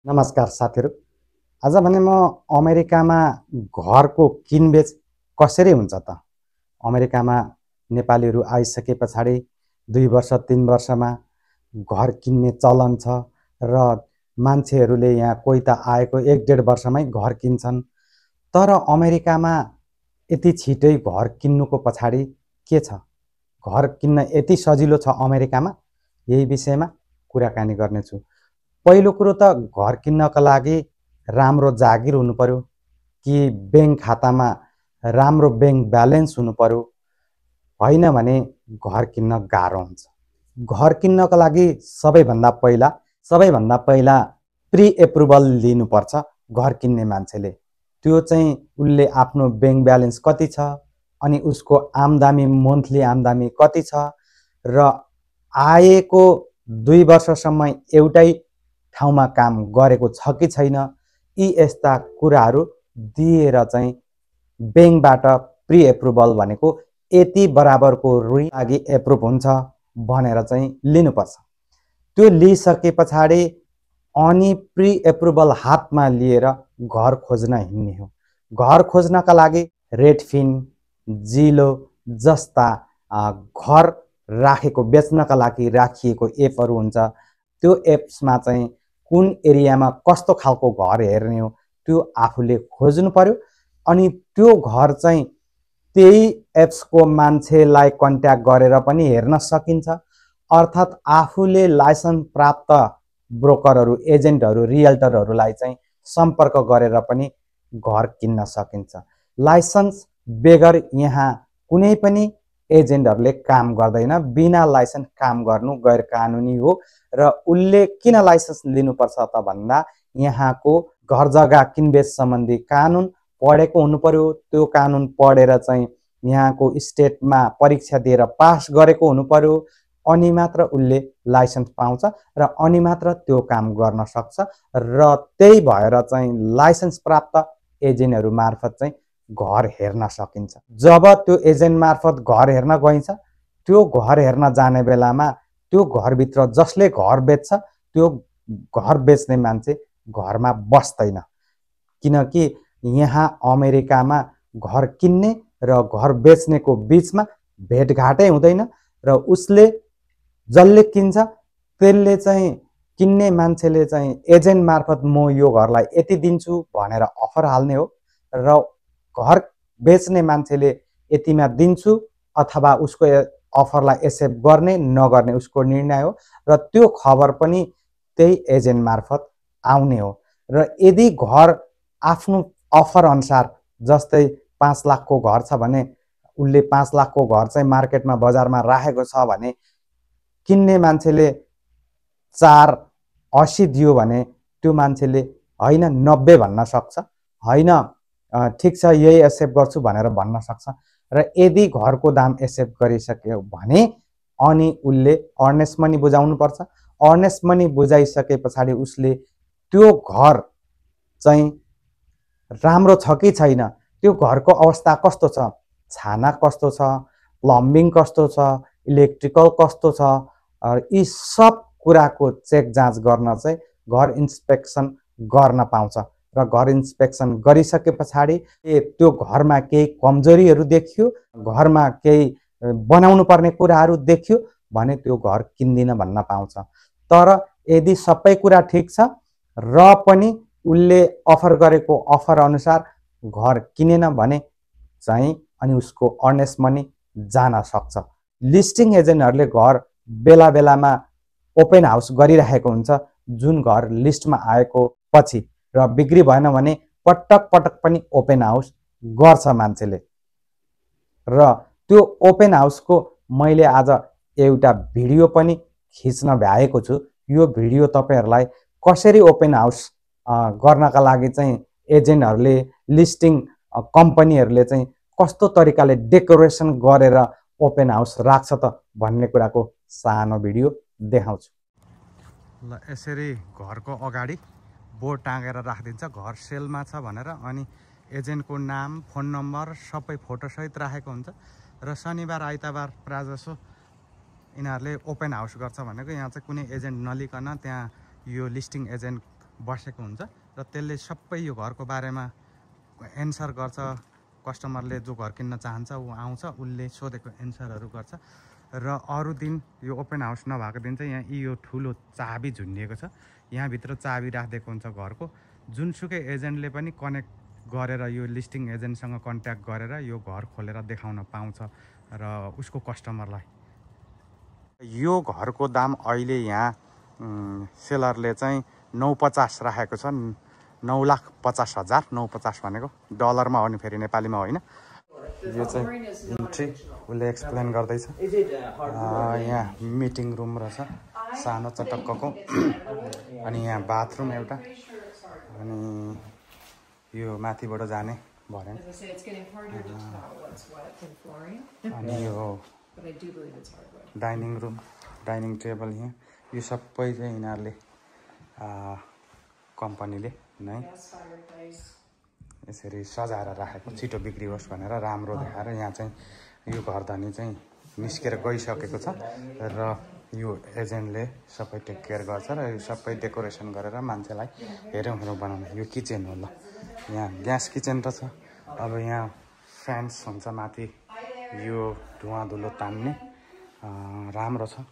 नमस्कार साथीहरू। आज भने म अमेरिकामा घरको किनबेच कसरी हुन्छ त? अमेरिकामा नेपालीहरू आइसके पछाडि 2 वर्ष 3 वर्षमा घर किन्ने चलन छ र मान्छेहरूले यहाँ कोही त आएको 1.5 वर्षमै घर किन्छन्। तर अमेरिकामा यति छिटै घर किन्नुको पछाडि के छ? घर किन्न यति सजिलो छ अमेरिकामा? यही विषयमा कुराकानी गर्नेछु। पहिलो कुरो त घर किन्नका लागि राम्रो जागिर हुनु पर्यो कि बैंक खातामा राम्रो बैंक ब्यालेन्स हुनु पर्यो, होइन भने घर किन्न गाह्रो हुन्छ। घर किन्नका लागि सबैभन्दा पहिला प्री एप्रुभल लिनुपर्छ घर किन्ने मान्छेले। त्यो चाहिँ उसले आफ्नो बैंक ब्यालेन्स कति छ, अनि उसको आम्दानी मन्थली आम्दानी कति छ र आएको 2 वर्षसम्म एउटै ठाउँमा काम गरेको छ कि छैन, यी यस्ता कुराहरू दिएर चाहिँ बैंकबाट प्री एप्रुभल भनेको यति बराबरको ऋण लागि एप्रुभ हुन्छ भनेर चाहिँ लिनुपर्छ। त्यो लिइसके पछाडि अनि प्री एप्रुभल हातमा लिएर घर खोज्न हिँड्ने हो। घर खोज्नका लागि रेडफिन, जिलो जस्ता घर राखेको बेच्नका लागि राखिएको एपहरू हुन्छ। त्यो एप्समा चाहिँ कुन एरियामा कस्तो खालको घर हेर्ने हो त्यो आफूले खोज्नु पर्यो। अनि त्यो घर चाहिँ त्यही एप्सको मान्छेलाई कन्ट्याक्ट गरेर पनि हेर्न सकिन्छ। अर्थात् आफूले लाइसेन्स प्राप्त ब्रोकरहरू, एजेन्टहरू, रियल्टरहरूलाई चाहिँ सम्पर्क गरेर पनि घर किन्न सकिन्छ। लाइसेन्स बेगर यहाँ कुनै पनि एजेन्टहरूले काम गर्दैन। बिना लाइसेन्स काम गर्नु गैर कानुनी हो र उसले किन लाइसेन्स लिनुपर्छ त भन्दा यहाँको घर जग्गा किनबेच सम्बन्धी कानुन पढेको हुनु पर्यो। त्यो कानुन पढेर चाहिँ यहाँको स्टेटमा परीक्षा दिएर पास गरेको हुनु पर्यो, अनि मात्र उसले लाइसेन्स पाउँछ र अनि मात्र त्यो काम गर्न सक्छ। र त्यही भएर चाहिँ लाइसेन्स प्राप्त एजेन्टहरू मार्फत चाहिँ घर हेर्न सकिन्छ। जब त्यो एजेन्ट मार्फत घर हेर्न गइन्छ, त्यो घर हेर्न जाने बेलामा त्यो घरभित्र जसले घर बेच्छ त्यो घर बेच्ने मान्छे घरमा बस्दैन, किनकि यहाँ अमेरिकामा घर किन्ने र घर बेच्नेको बिचमा भेटघाटै हुँदैन र उसले जसले किन्छ त्यसले चाहिँ किन्ने मान्छेले चाहिँ एजेन्ट मार्फत म यो घरलाई यति दिन्छु भनेर अफर हाल्ने हो र घर बेच्ने मान्छेले यतिमा दिन्छु अथवा उसको अफरलाई एक्सेप्ट गर्ने नगर्ने उसको निर्णय हो र त्यो खबर पनि त्यही एजेन्ट मार्फत आउने हो। र यदि घर आफ्नो अफर अनुसार, जस्तै 5 लाखको घर छ भने उसले 5 लाखको घर चाहिँ मार्केटमा बजारमा राखेको छ भने किन्ने मान्छेले 4.80 दियो भने त्यो मान्छेले होइन 90 भन्न सक्छ, होइन ठिक छ यही एक्सेप्ट गर्छु भनेर भन्न सक्छ। र यदि घरको दाम एक्सेप्ट गरिसक्यो भने अनि उसले अर्नेस्ट मनी बुझाउनुपर्छ। अर्नेस्ट मनी बुझाइसके पछाडि उसले त्यो घर चाहिँ राम्रो छ कि छैन, त्यो घरको अवस्था कस्तो छ, छाना कस्तो छ, प्लम्बिङ कस्तो छ, इलेक्ट्रिकल कस्तो छ, यी सब कुराको चेक जाँच गर्न चाहिँ घर इन्स्पेक्सन गर्न पाउँछ। र घर इन्स्पेक्सन गरिसके पछाडि त्यो घरमा केही कमजोरीहरू देखियो, घरमा केही बनाउनु पर्ने कुराहरू देखियो भने त्यो घर किन्दिन भन्न पाउँछ। तर यदि सबै कुरा ठिक छ र पनि उसले अफर गरेको अफर अनुसार घर किनेन भने चाहिँ अनि उसको अर्नेस्ट मनी जान सक्छ। लिस्टिङ एजेन्टहरूले घर बेला बेलामा ओपन हाउस गरिरहेको हुन्छ, जुन घर लिस्टमा आएको पछि, र बिक्री भएन भने पटक पटक पनि ओपन हाउस गर्छ मान्छेले। र त्यो ओपन हाउसको मैले आज एउटा भिडियो पनि खिच्न भ्याएको छु। यो भिडियो तपाईहरुलाई कसरी ओपन हाउस गर्नका लागि चाहिँ एजेन्टहरूले, लिस्टिङ कम्पनीहरूले चाहिँ कस्तो तरिकाले डेकोरेसन गरेर ओपन हाउस राख्छ त भन्ने कुराको सानो भिडियो देखाउँछु। ल यसरी घरको अगाडि बोर्ड टाँगेर राखिदिन्छ घर सेलमा छ भनेर, अनि एजेन्टको नाम, फोन नम्बर सबै फोटोसहित राखेको हुन्छ। र शनिबार आइतबार प्रायजसो यिनीहरूले ओपन हाउस गर्छ भनेको यहाँ चाहिँ कुनै एजेन्ट नलिकन त्यहाँ यो लिस्टिङ एजेन्ट बसेको हुन्छ र त्यसले सबै यो घरको बारेमा एन्सर गर्छ। कस्टमरले जो घर किन्न चाहन्छ ऊ आउँछ, उसले सोधेको एन्सरहरू गर्छ। र अरू दिन यो ओपन हाउस नभएको दिन चाहिँ यहाँ यो ठुलो चाबी झुन्डिएको छ। यहाँभित्र चाबी राखिदिएको हुन्छ घरको। जुनसुकै एजेन्टले पनि कनेक्ट गरेर यो लिस्टिङ एजेन्टसँग कन्ट्याक्ट गरेर यो घर खोलेर देखाउन पाउँछ र उसको कस्टमरलाई। यो घरको दाम अहिले यहाँ सेलरले चाहिँ 950 राखेको छ। 9,50,000। 950 भनेको डलरमा हो नि, फेरि नेपालीमा होइन। यो चाहिँ इन्ट्री उसले एक्सप्लेन गर्दैछ। यहाँ मिटिङ रुम रहेछ सानो चटक्कको। अनि यहाँ बाथरुम एउटा, अनि यो माथिबाट जाने भर्याङ। अनि यो डाइनिङ रुम, डाइनिङ टेबल यहाँ। यो सबै चाहिँ यिनीहरूले कम्पनीले नै यसरी सजाएर राखेको, छिटो बिक्री होस् भनेर, राम्रो देखाएर। यहाँ चाहिँ यो घरधनी चाहिँ निस्केर गइसकेको छ र यो एजेन्टले सबै टेक केयर गर्छ र यो सबै डेकोरेसन गरेर मान्छेलाई हेरौँ बनाउने। यो किचन हो ल, यहाँ ग्यास किचन रहेछ। अब यहाँ फ्यान्स हुन्छ माथि, यो धुवा धुलो तान्ने राम्रो छ।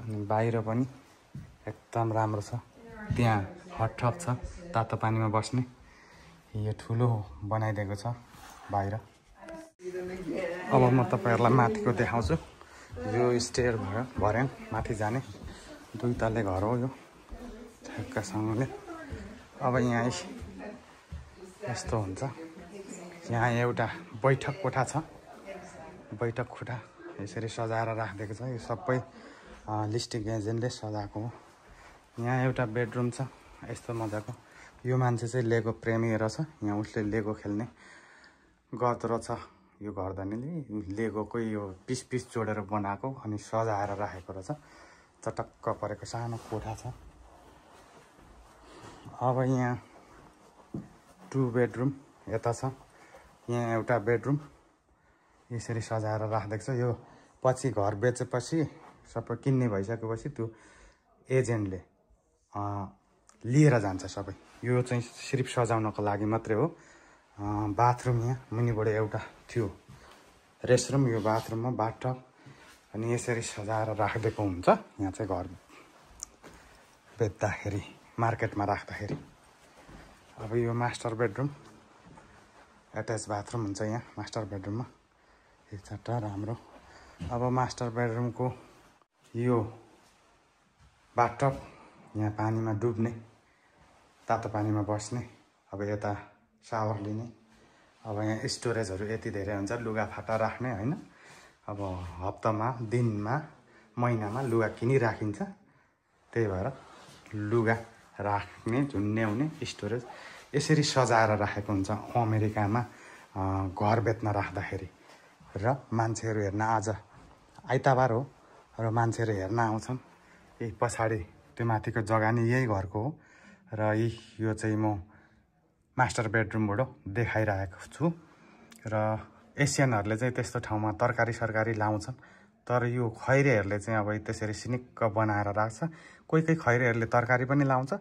अनि बाहिर पनि एकदम राम्रो छ। त्यहाँ हट टब छ तातो पानीमा बस्ने। यो ठुलो बनाइदिएको छ बाहिर। अब म तपाईहरुलाई माथिको देखाउँछु। यो स्टेयर भयो भर्याङ माथि जाने। 2 तल्ले घर हो यो ठ्याक्कसँगले। अब यहाँ यस्तो हुन्छ। यहाँ एउटा बैठक कोठा छ। बैठक कोठा यसरी सजाएर राखिदिएको छ। यो सबै लिस्टिङ एजेन्टले सजाएको हो। यहाँ एउटा बेडरुम छ यस्तो मजाको। यो मान्छे चाहिँ लेगो प्रेमी रहेछ। यहाँ उसले लेगो खेल्ने गर्दो रहेछ। यो घरधनीले लेगोकै यो पिस पिस जोडेर बनाएको अनि सजाएर राखेको रहेछ। चटक्क परेको सानो कोठा छ। अब यहाँ 2 बेडरुम यता छ। यहाँ एउटा बेडरुम यसरी सजाएर राखिदिएको छ। यो पछि घर बेचेपछि सबै किन्ने भइसकेपछि त्यो एजेन्टले लिएर जान्छ सबै। यो चाहिँ सिर्फ सजाउनको लागि मात्रै हो। बाथरुम यहाँ मुनिबाट एउटा थियो रेस्टरुम। यो बाथरुममा बाथटब अनि यसरी सजाएर राखिदिएको हुन्छ। यहाँ चाहिँ घर बेच्दाखेरि मार्केटमा राख्दाखेरि। अब यो मास्टर बेडरुम, एट्याच बाथरुम हुन्छ यहाँ मास्टर बेडरुममा। एकचोटा राम्रो। अब मास्टर बेडरुमको यो बाथटब, यहाँ पानीमा डुब्ने, तातो पानीमा बस्ने। अब यता सावर लिने। अब यहाँ स्टोरेजहरू यति धेरै हुन्छ, लुगा फाटा राख्ने हैन। अब हप्तामा, दिनमा, महिनामा लुगा किनिराखिन्छ। त्यही भएर लुगा राख्ने, झुन्ड्याउने स्टोरेज यसरी सजाएर राखेको हुन्छ अमेरिकामा घर बेच्न राख्दाखेरि। र मान्छेहरू हेर्न आज आइतबार हो र मान्छेहरू हेर्न आउँछन्। यही पछाडि त्यो माथिको जग्गा नि यही घरको हो। र यो चाहिँ म मास्टर बेडरुमबाट देखाइरहेको छु। र एसियनहरूले चाहिँ त्यस्तो ठाउँमा तरकारी सरकारी लाउँछन्। तर यो खैरेहरूले चाहिँ अब त्यसरी सिनिक्क बनाएर राख्छ। कोही कोही खैरेहरूले तरकारी पनि लाउँछ।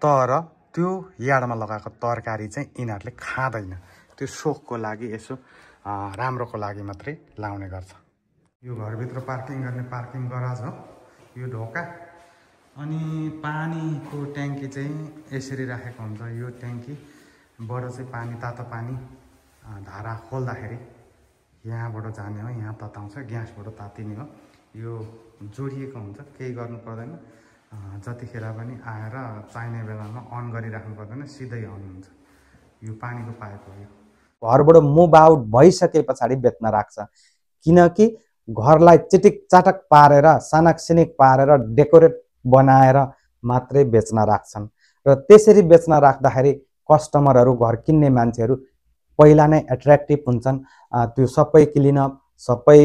तर त्यो यार्डमा लगाएको तरकारी चाहिँ यिनीहरूले खाँदैन। त्यो सोखको लागि, यसो राम्रोको लागि मात्रै लाउने गर्छ। यो घरभित्र पार्किङ गर्ने पार्किङ गराज हो यो ढोका। अनि पानीको ट्याङ्की चाहिँ यसरी राखेको हुन्छ। यो ट्याङ्कीबाट चाहिँ पानी, तातो पानी धारा खोल्दाखेरि यहाँबाट जाने हो। यहाँ तताउँछ, ग्यासबाट तातिने हो। यो जोडिएको हुन्छ, केही गर्नु पर्दैन। जतिखेर पनि आएर चाहिने बेलामा अन गरिराख्नु पर्दैन, सिधै अन हुन्छ। यो पानीको पाइप हो। यो घरबाट मुभ आउट भइसके पछाडि बेच्न राख्छ। किनकि घरलाई चिटिक चाटक पारेर, सानक सिनिक पारेर, डेकोरेट बनाएर मात्रै बेच्न राख्छन्। र त्यसरी बेच्न राख्दाखेरि कस्टमरहरू, घर किन्ने मान्छेहरू पहिला नै एट्र्याक्टिभ हुन्छन्। त्यो सबै क्लिनअप, सबै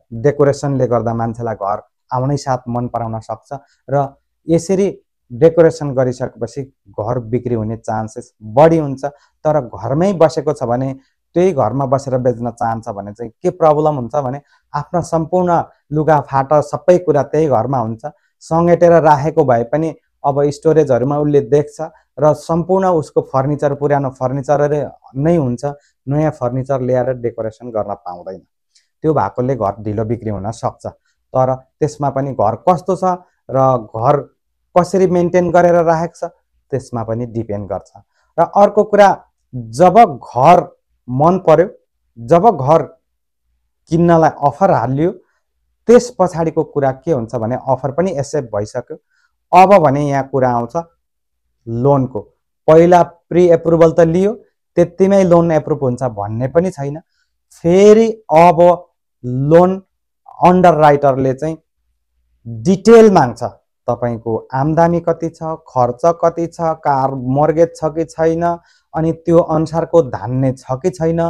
डेकोरेसनले गर्दा मान्छेलाई घर आउनै साथ मन पराउन सक्छ। र यसरी डेकोरेसन गरिसकेपछि घर बिक्री हुने चान्सेस बढी हुन्छ। तर घरमै बसेको छ भने, त्यही घरमा बसेर बेच्न चाहन्छ भने चाहिँ के प्रब्लम हुन्छ भने, आफ्नो सम्पूर्ण लुगा फाटा सबै कुरा त्यही घरमा हुन्छ। सङ्गेटेर राखेको भए पनि अब स्टोरेजहरुमा उसले देख्छ र सम्पूर्ण उसको फर्निचर पुरानो फर्निचर नै हुन्छ, नयाँ फर्निचर ल्याएर डेकोरेसन गर्न पाउँदैन। त्यो भएकोले घर ढिलो बिक्री हुन सक्छ। तर त्यसमा पनि घर कस्तो छ र घर कसरी मेन्टेन गरेर राखेको छ त्यसमा पनि डिपेन्ड गर्छ। र अर्को कुरा, जब घर मन पर्यो, जब घर किन्नलाई अफर हाल्यो, त्यस पछाडीको कुरा के हुन्छ भने अफर पनि एक्सेप्ट भइसक्यो। अब भने यहाँ कुरा आउँछ लोनको। पहिला प्री एप्रुभल त लियो, त्यतिमै लोन एप्रुभ हुन्छ भन्ने पनि छैन। फेरि अब लोन अन्डरराइटरले चाहिँ डिटेल माग्छ। तपाईको आम्दानी कति छ, खर्च कति छ, कार मर्गेज छ कि छैन, अनि त्यो अनुसारको धान्ने छ कि छैन।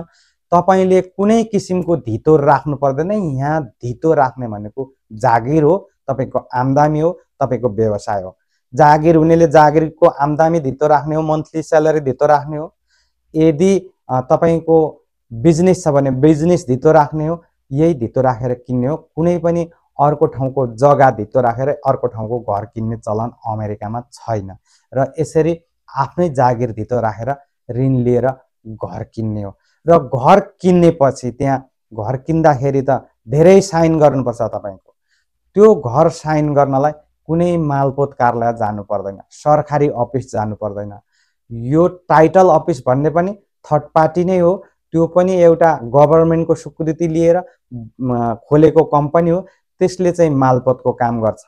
तपाईले कुनै किसिमको धितो राख्नु पर्दैन। यहाँ धितो राख्ने भनेको जागिर हो, तपाईको आम्दानी हो, तपाईको व्यवसाय हो। जागिर हुनेले जागिरको आम्दानी धितो राख्ने हो, मन्थली स्यालेरी धितो राख्ने हो। यदि तपाईको बिजनेस छ भने बिजनेस धितो राख्ने हो, यही धितो राखेर किन्ने हो। कुनै पनि अर्को ठाउँको जग्गा धितो राखेर अर्को ठाउँको घर किन्ने चलन अमेरिकामा छैन। र यसरी आफ्नै जागिर धितो राखेर ऋण लिएर घर किन्ने हो। र घर किन्नेपछि त्यहाँ घर किन्दाखेरि त धेरै साइन गर्नुपर्छ तपाईको। त्यो घर साइन गर्नलाई कुनै मालपोत कार्यालय जानु पर्दैन, सरकारी अफिस जानु पर्दैन। यो टाइटल अफिस भन्ने पनि थर्ड पार्टी नै हो, त्यो पनि एउटा गभर्नमेन्टको स्वीकृति लिएर खोलेको कम्पनी हो। त्यसले चाहिँ मालपोतको काम गर्छ।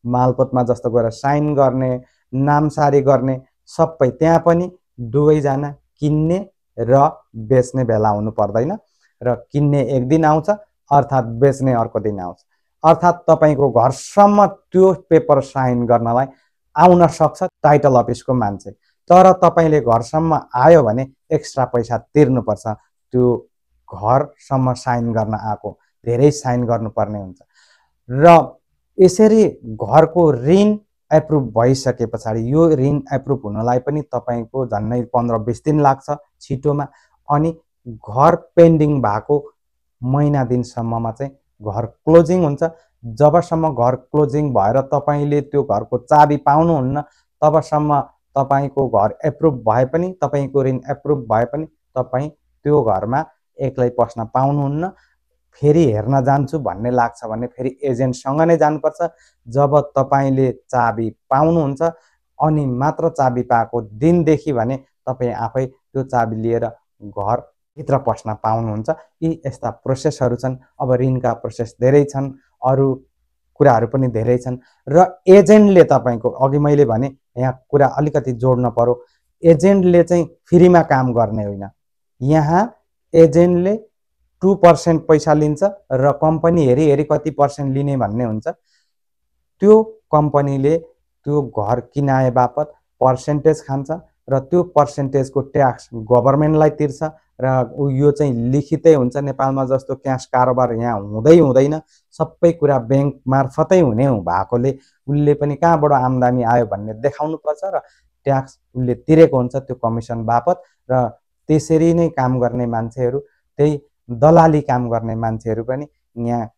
मालपोतमा जस्तो गएर साइन गर्ने, नामसारी गर्ने सबै त्यहाँ पनि दुवैजना किन्ने र बेच्ने बेला हुनु पर्दैन। र किन्ने एक दिन आउँछ अर्थात बेच्ने अर्को दिन आउँछ। अर्थात तपाईको घरसम्म त्यो पेपर साइन गर्नलाई आउन सक्छ टाइटल अफिसको मान्छे। तर तपाईले घरसम्म आयो भने एक्स्ट्रा पैसा तिर्नुपर्छ। त्यो घरसम्म साइन गर्न आएको धेरै साइन गर्नुपर्ने हुन्छ। र यसरी घरको ऋण एप्रुभ भइसके पछाडि यो ऋण एप्रुभ हुनलाई पनि तपाईको झन्नै 15-20 दिन लाग्छ छिटोमा। अनि घर पेन्डिङ भएको महिना दिनसम्ममा चाहिँ घर क्लोजिङ हुन्छ। जबसम्म घर क्लोजिङ भएर तपाईले त्यो घरको चाबी पाउनुहुन्न तबसम्म तपाईको घर एप्रुभ भए पनि, तपाईको ऋण एप्रुभ भए पनि तपाई त्यो घरमा एक्लै पस्न पाउनुहुन्न। फेरि हेर्न जान्छु भन्ने लाग्छ भने फेरि एजेन्टसँग नै जानुपर्छ। जब तपाईले चाबी पाउनुहुन्छ अनि मात्र चाबी पाएको दिनदेखि भने तपाई आफै त्यो चाबी लिएर घर भित्र पस्न पाउनुहुन्छ। यी यस्ता प्रोसेसहरु छन्। अब ऋणका प्रोसेस धेरै छन्, अरु कुराहरु पनि धेरै छन्। र एजेन्टले तपाईको अघि मैले भने यहाँ कुरा अलिकति जोड्न पर्यो, एजेन्टले चाहिँ फ्रीमा काम गर्ने होइन। यहाँ एजेन्टले 2% पैसा लिन्छ र कम्पनी हेरी कति पर्सेन्ट लिने भन्ने हुन्छ। त्यो कम्पनीले त्यो घर किनाए बापत पर्सेन्टेज खान्छ र त्यो पर्सेन्टेजको ट्याक्स गभर्नमेन्टलाई तिर्छ। र यो चाहिँ लिखितै हुन्छ। नेपालमा जस्तो क्याश कारोबार यहाँ हुँदैन। सबै कुरा बैंक मार्फतै हुने भएकोले उले पनि कहाँबाट आम्दानी आयो भन्ने देखाउनु पर्छ र ट्याक्स उले तिरेको हुन्छ त्यो कमिसन बापत। र त्यसरी नै काम गर्ने मान्छेहरु, त्यही दलाली काम गर्ने मान्छेहरु पनि यहाँ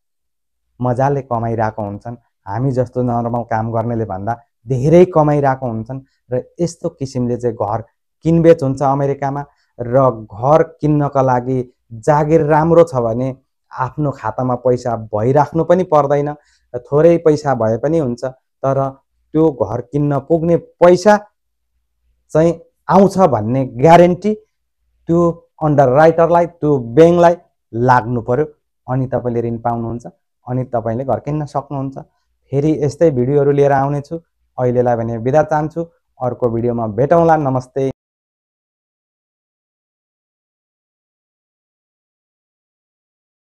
मजाले कमाइरहेको हुन्छन्। हामी जस्तो नर्मल काम गर्नेले भन्दा धेरै कमाइरहेको हुन्छन्। र यस्तो किसिमले चाहिँ घर किनबेच हुन्छ अमेरिकामा। र घर किन्नका लागि जागिर राम्रो छ भने आफ्नो खातामा पैसा भइराख्नु पनि पर्दैन। थोरै पैसा भए पनि हुन्छ। तर त्यो घर किन्न पुग्ने पैसा चाहिँ आउँछ भन्ने ग्यारेन्टी त्यो अन्डरराइटरलाई, त्यो बैंकलाई लाग्नु पर्यो। अनि तपाईले ऋण पाउनुहुन्छ, अनि तपाईले घर किन्न सक्नुहुन्छ। फेरि यस्तै भिडियोहरु लिएर आउने छु। अहिलेलाई भने बिदा चाहन्छु। अर्को भिडियोमा भेटौँला। नमस्ते।